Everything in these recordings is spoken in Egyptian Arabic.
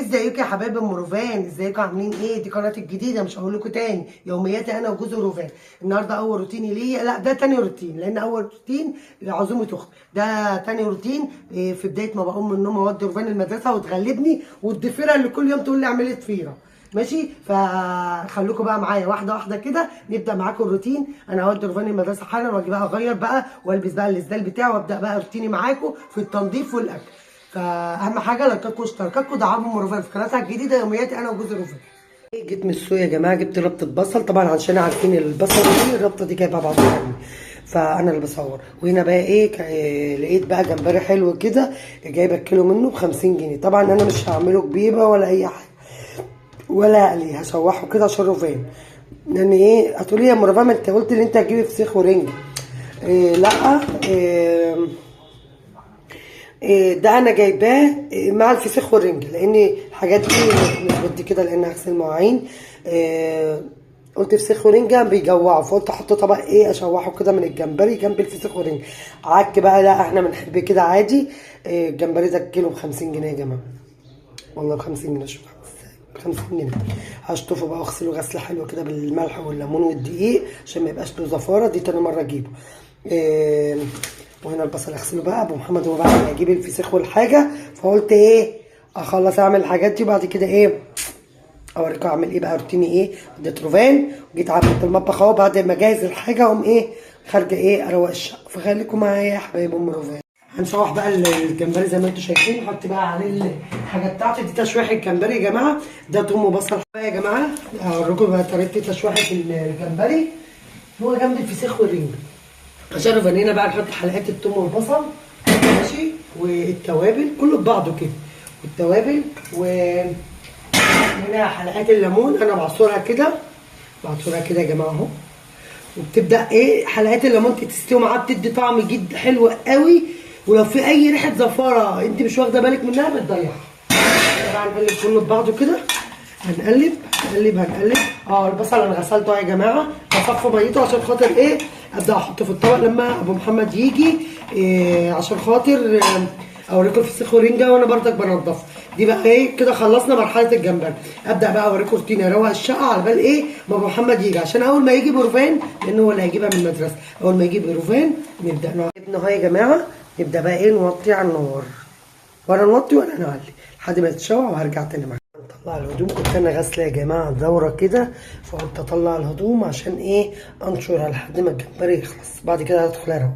ازيكم يا حبايب ام روفان؟ ازيكم عاملين ايه؟ دي قناتي الجديدة، مش هقول لكم تاني. يومياتي انا وجوز روفان. النهارده اول روتيني ليا، لا ده تاني روتين، لان اول روتين عزومة اخت، ده تاني روتين. في بداية ما بقوم من النوم اودي روفان المدرسة وتغلبني، والضفيره اللي كل يوم تقول لي اعملي ضفيرة. ماشي، فخليكم بقى معايا واحدة واحدة كده، نبدا معاكم الروتين. انا هودي روفان المدرسة حالا، واجي بقى اغير بقى والبس بقى الاسدال بتاعي، وابدا بقى روتيني معاكم في التنظيف والاكل. فاهم حاجة، لايكاتكم واشتراكاتكم، دعموا ام روفان في قناتها الجديدة يومياتي انا وجوز روفان. جيت من السوق يا جماعة، جبت ربطه بصل، طبعا عشان عارفين البصل دي الربطه دي جايبها ب 10 جنيه، فانا اللي بصور. وهنا بقى ايه، لقيت بقى جمبري حلو كده، جايبه الكيلو منه ب 50 جنيه. طبعا انا مش هعمله كبيبه ولا اي حاجة ولا اقلية، هشوحه كده عشان روفان. لان ايه، هتقولي يا ام روفان ما انت قلت ان انت هتجيبي فسيخ ورنجه. إيه لا، إيه ده انا جايباه مع الفسيخ والرنجة، لان الحاجات دي مش بدي كده، لان هغسل مواعين. إيه قلت فسيخ ورنجة بيجوعوا، فقلت احط طبق ايه اشوحه كده من الجمبري جنب الفسيخ والرنجة. عك بقى، لا احنا بنحب كده عادي. إيه الجمبري ده الكيلو ب 50 جنيه يا جماعة، والله ب 50 جنيه. شوف ب 50 جنيه. هشطفه بقى واغسله غسله حلوة كده بالملح والليمون والدقيق عشان ما يبقاش له زفاره، دي تاني مرة اجيبه. إيه وهنا البصل اغسله بقى. ابو محمد هو بعد ما يجيب الفسيخ والحاجة، فقلت ايه اخلص اعمل الحاجات دي وبعد كده ايه اوريكم اعمل ايه بقى، روتيني ايه. اديت روفان وجيت عملت المطبخ اهو، بعد ما اجهز الحاجة اقوم ايه خارجه ايه اروق الشقة. فخليكم معايا يا حبايب ام روفان. هنشوح بقى الجمبري زي ما انتم شايفين، نحط بقى عليه الحاجة بتاعته دي، تشويح الجمبري يا جماعة. ده توم وبصل بقى يا جماعة، هوريكم بقى طريقه تشويح الجمبري. هو جنب الفسيخ والرنجة. عشان روفان هنا بقى نحط حلقات التوم والبصل، ماشي، والتوابل كله ببعضه كده، والتوابل. وهنا حلقات الليمون انا بعصرها كده، بعصرها كده يا جماعة اهو. وبتبدا ايه حلقات الليمون تستوي معاها، بتدي طعم جد حلو قوي. ولو في اي ريحه زفاره انت مش واخده بالك منها بتضيعها. طبعا نقلب كله ببعضه كده، هنقلب هنقلب هنقلب. البصل انا غسلته يا جماعة، هصفي ميته عشان خاطر ايه ابدا احطه في الطبق لما ابو محمد يجي، إيه عشان خاطر إيه اوريكم الفسيخ والرنجه وانا برضك بنضفه. دي بقى ايه كده خلصنا مرحلة الجمبري. ابدا بقى اوريكم روتين اروق الشقة على بال ايه ما ابو محمد يجي، عشان اول ما يجي بروفان، لان هو اللي هيجيبها من المدرسة، اول ما يجيب بروفان نبدا نقعد اهو يا جماعة. نبدا بقى ايه نوطي على النار، ولا نوطي ولا نعلي لحد ما يتشوح، وهرجع تاني معاكم. نطلع الهدوم، كنت انا غاسله يا جماعة دوره كده، فقلت اطلع الهدوم عشان ايه انشرها لحد ما الجمبري يخلص، بعد كده هدخل اروق.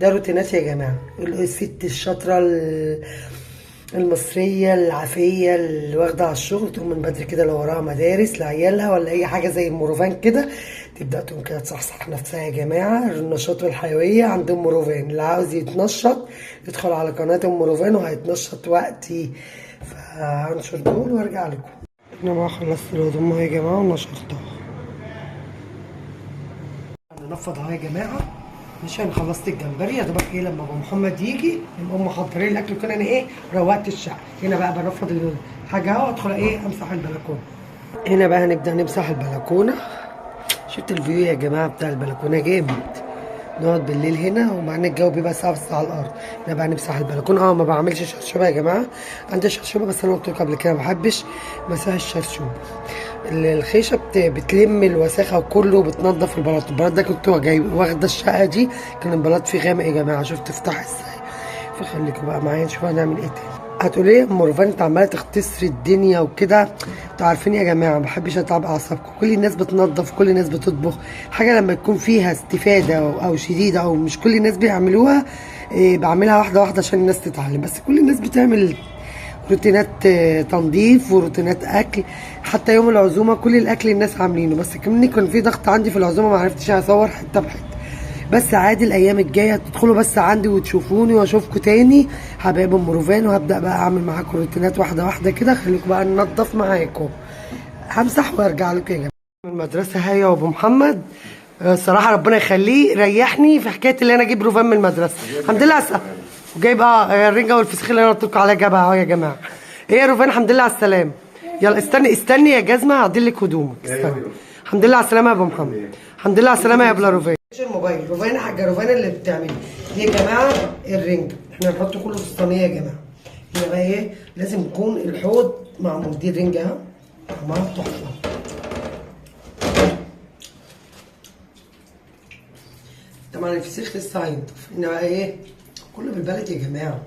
ده روتينات يا جماعة، الست الشاطره المصرية العافية اللي واخده على الشغل، تقوم من بدري كده لو وراها مدارس لعيالها ولا اي حاجة زي المروفان كده، تبدا تقوم كده تصحصح نفسها يا جماعة. النشاط والحيوية عند ام روفان، اللي عاوز يتنشط يدخل على قناة ام روفان وهيتنشط وقتي. فهنشر دول وارجع لكم. انا بقى خلصت الهدوم اهو يا جماعة ونشرتها. ننفض اهو يا جماعة. ماشي، انا خلصت الجمبري يا دوبك ايه لما ابو محمد يجي نقوم محضرين الاكل وكده. انا ايه روقت الشقة. هنا بقى بنفض الحاجة اهو، وادخل ايه امسح البلكونه. هنا بقى هنبدا نمسح البلكونه. شفت ال view يا جماعة بتاع البلكونه جامد. نقعد بالليل هنا، ومع ان الجو بيبقى ساقع بس على الارض. هنا بقى نمسح البلكونه. ما بعملش شرشوبه يا جماعة، عندي شرشوبه بس انا قلت لكم قبل كده ما بحبش مساح الشرشوبه. الخيشه بتلم الوساخه وكله، وبتنضف البلاط. البلاط ده كنت جاي واخده الشقة دي كان البلاط فيه غامق يا جماعة، شفت تفتح ازاي. فخليكم بقى معايا نشوف هنعمل ايه تاني. هتقولي لي ام روفان انت عماله تختصري الدنيا وكده. انتوا عارفين يا جماعة ما بحبش اتعب اعصابكم، كل الناس بتنظف، كل الناس بتطبخ، حاجة لما يكون فيها استفاده او شديدة او مش كل الناس بيعملوها، إيه بعملها واحدة واحدة عشان الناس تتعلم. بس كل الناس بتعمل روتينات تنظيف وروتينات اكل، حتى يوم العزومة كل الاكل الناس عاملينه. بس كمان كان في ضغط عندي في العزومة ما عرفتش اصور حتة بحته. بس عادي الايام الجاية تدخلوا بس عندي وتشوفوني واشوفكم تاني حبايب ام روفان، وهبدا بقى اعمل معاكم روتينات واحدة واحدة كده. خليكم بقى ننضف معاكم، همسح وارجع لكم يا جماعة. من المدرسة هيا وابو محمد، الصراحة ربنا يخليه ريحني في حكاية اللي انا اجيب روفان من المدرسة. الحمد لله على السلامة. وجايب الرنجه والفسيخ اللي انا قلت لكم عليها جابها اهو يا جماعة. ايه يا روفان الحمد لله على السلامة. يلا استني استني يا جزمه هعدل لك هدومك، استني. الحمد لله على السلامة يا ابو محمد، الحمد لله على السلامة يا ابو روفان. الموبايل روفان، حاجة روفان اللي بتعمل دي يا جماعة. الرنجه احنا هنحط كله في الصينية يا جماعة. هنا بقى ايه لازم يكون الحوض معمول. دي الرنجه اهو طعمها تحفة. طبعا الفسيخ لسه هينضف. هنا بقى ايه كله بالبلد يا جماعة.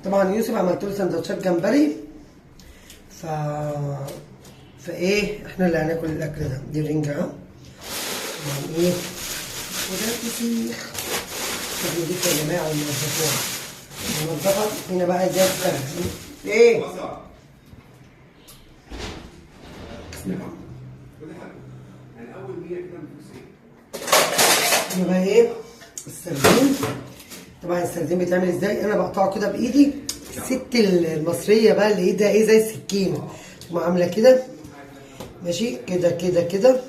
طبعا يوسف عملت له سندوتشات جمبري، فايه احنا اللي هناكل الاكل ده. دي الرنجه اهو طبعا ايه، وده الفسيخ نضيف يا جماعة وننضفوها وننضفها. هنا بقى ده السردين ايه هنا بقى ايه السردين. طبعا السردين بيتعمل ازاي؟ انا بقطعه كده بايدي. الست المصرية بقى اللي ايدها ايه زي السكينة، تقوم عامله كده ماشي كده كده كده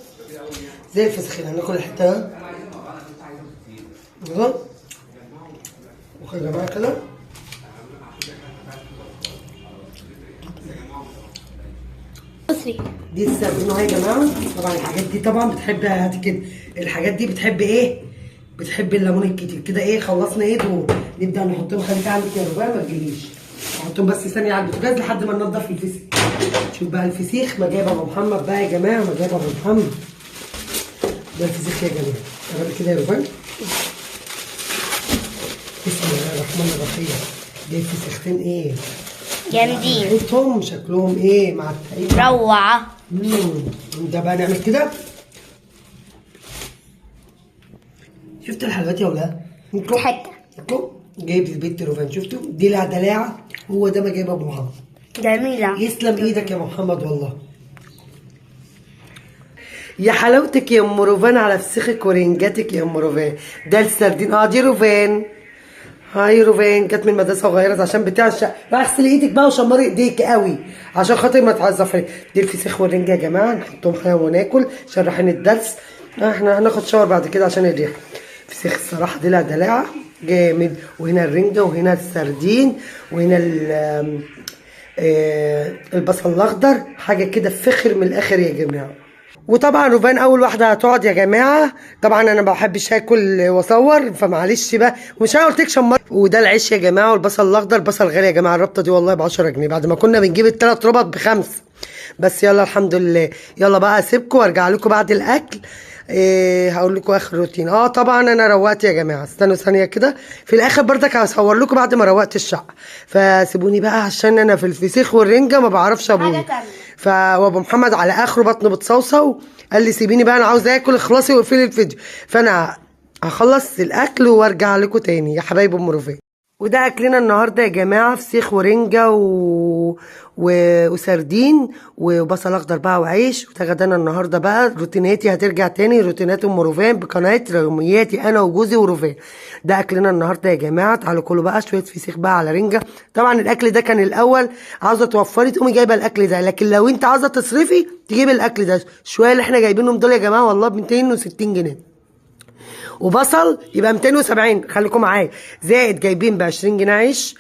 زي الفسخين. هناكل الحتة ده اهو يا جماعة كده. دي السردين اهو يا جماعة. طبعا الحاجات دي طبعا بتحب هات كده، الحاجات دي بتحب ايه؟ بتحب الليمون الكتير كده. ايه خلصنا ايه دول، نبدا نحطهم. خليك عندك يا رباعي ما تجيليش، نحطهم بس ثانية على البوتاجاز لحد ما ننضف الفسيخ. شوف بقى الفسيخ ما جايب ابو محمد بقى يا جماعة، ما جايب ابو محمد. ده الفسيخ يا جماعة. تمام كده يا رباعي. بسم الله الرحمن الرحيم. جايب فسيختين ايه جامدين، ريحتهم شكلهم ايه مع التقيل روعه. ده بقى نعمل كده. شفتوا الحلويات يا ولاد؟ حتة جايب البيت روفان، شفتوا؟ دي لها دلاعه. هو ده ما جايب ابو محمد. جميلة، يسلم ايدك يا محمد والله. يا حلاوتك يا ام روفان على فسيخك ورنجاتك يا ام روفان. ده السردين دي روفان. هاي روفان جت من المدرسة وغيرت عشان بتعشق. اغسلي ايدك بقى وشمري ايديك قوي عشان خاطر ما تعزفري. دي الفسيخ والرنجه يا جماعة، نحطهم حاجة وناكل عشان رايحين الدرس. احنا هناخد شاور بعد كده عشان الريحة. فسيخ الصراحة دي لها دلاعه جامد. وهنا الرنجه وهنا السردين وهنا البصل الاخضر، حاجة كده فخر من الاخر يا جماعة. وطبعا روفان اول واحدة هتقعد يا جماعة. طبعا انا ما بحبش اكل واصور فمعلش بقى، ومش انا قلت لك شمر. وده العيش يا جماعة والبصل الاخضر. بصل غالي يا جماعة، الربطه دي والله ب 10 جنيه بعد ما كنا بنجيب الثلاث ربط بخمسة. بس يلا الحمد لله. يلا بقى اسيبكم وارجع لكم بعد الاكل. هقول لكم اخر روتين. طبعا انا روقت يا جماعة، استنوا ثانية كده، في الاخر بردك هصور لكم بعد ما روقت الشقة. فسيبوني بقى عشان انا في الفسيخ والرنجه ما بعرفش ابوي. وابو محمد على اخره بطنه بتصوصو، قال لي سيبيني بقى انا عاوز اكل، اخلصي واقفلي الفيديو. فانا هخلص الاكل وارجع لكم تاني يا حبايب ام روفان. وده اكلنا النهارده يا جماعة، فسيخ ورنجه وسردين وبصل اخضر بقى وعيش. وده غدانا النهارده بقى. روتيناتي هترجع تاني، روتينات ام روفان بقناه يومياتي انا وجوزي وروفان. ده اكلنا النهارده يا جماعة. تعالوا كلوا بقى شوية فسيخ بقى على رنجه. طبعا الاكل ده كان الاول عاوزه توفري تقومي جايبه الاكل ده، لكن لو انت عاوزه تصرفي تجيبي الاكل ده. شوية اللي احنا جايبينهم دول يا جماعة والله ب 260 جنيه، وبصل يبقى 270، خليكم معايا، زائد جايبين ب 20 جنيه عيش،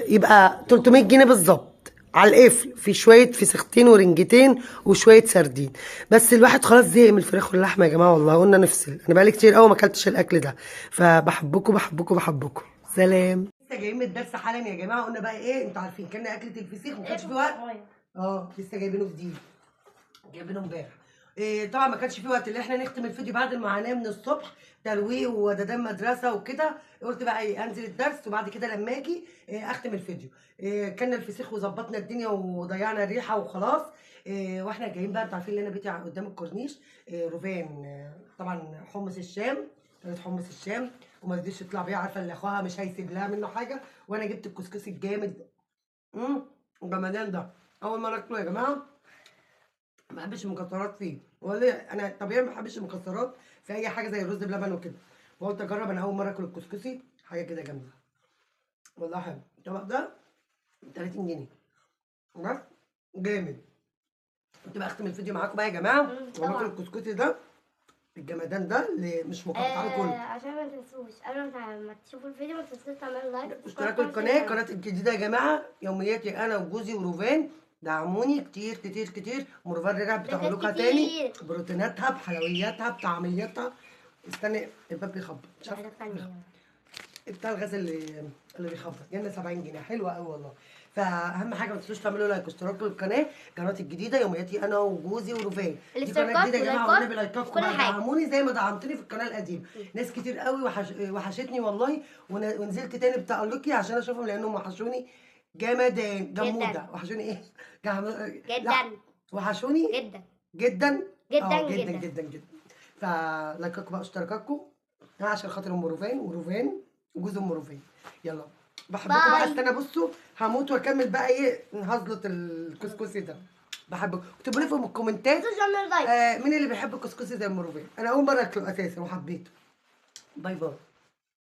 يبقى 300 جنيه بالظبط على القفل، في شوية فسختين ورنجتين وشوية سردين. بس الواحد خلاص زهق من الفراخ واللحمة يا جماعة والله، قلنا نفصل. انا بقالي كتير قوي ما اكلتش الاكل ده. فبحبكم بحبكم بحبكم. سلام. لسه جايين من الدرس حالا يا جماعة. قلنا بقى ايه، انتوا عارفين كلنا اكله الفسيخ وما كانش في وقت. لسه جايبينه جديد، جايبينه امبارح. طبعا ما كانش في وقت اللي احنا نختم الفيديو بعد المعاناة من الصبح، ترويق وددان مدرسه وكده. قلت بقى ايه، انزل الدرس وبعد كده لما اجي اختم الفيديو. كلنا الفسيخ وظبطنا الدنيا وضيعنا الريحة وخلاص. واحنا جايين بقى، انتوا عارفين ان انا بيتي قدام الكورنيش. روفان طبعا حمص الشام، طلعت حمص الشام وما رضيتش تطلع بيها، عارفه ان اخوها مش هيسيب لها منه حاجة. وانا جبت الكسكسي الجامد الجمدان ده، اول مرة اكله يا جماعة. ما بحبش المكسرات فيه، ولا انا طبيعي ما بحبش المكسرات في اي حاجة زي الرز بلبن وكده. وقلت اجرب، انا اول مرة اكل الكسكسي، حاجة كده جامدة والله. حلو الطبق ده 30 جنيه بس، جامد. كنت بقى اختم الفيديو معاكم بقى يا جماعة، وباكل الكسكسي ده الجمدان ده اللي مش مقطع كله. عشان ما تنسوش قبل ما تشوفوا الفيديو ما تنسوش تعملوا like، اشتراك في القناة، قناة الجديدة يا جماعة، يومياتي انا وجوزي وروفان. دعموني كتير كتير كتير. وروفان رجعت بتعملوها تاني بروتيناتها بحلوياتها بطعمياتها. استني الباب بيخبط، مش عارفه. بتاع الغاز اللي بيخبط، جالنا 70 جنيه، حلوة قوي والله. فاهم حاجة، ما تنسوش تعملوا like واشتراك للقناة، قناتي الجديدة يومياتي انا وجوزي وروفان. دي قناة جديدة يا جماعة، والنبي لايكاتكم كل حاجة، دعموني زي ما دعمتوني في القناة القديمة. ناس كتير قوي وحشتني والله، ونزلت تاني بتألقي عشان اشوفهم لانهم وحشوني جمدان جموده. وحشوني ايه؟ جدا. وحشوني جدا جدا جدا جدا جدا جدا. فلايكاتكم بقى واشتراكاتكم عشان خاطر ام روفان وروفان وجوز ام روفان. يلا بحبكم بقى، استنى بصوا هموت واكمل بقى ايه هزلة الكسكسي ده. بحبكم، اكتبوا لي في الكومنتات مين اللي بيحب الكسكسي زي ام روفان. انا اول مرة اكله اساسا وحبيته. bye bye.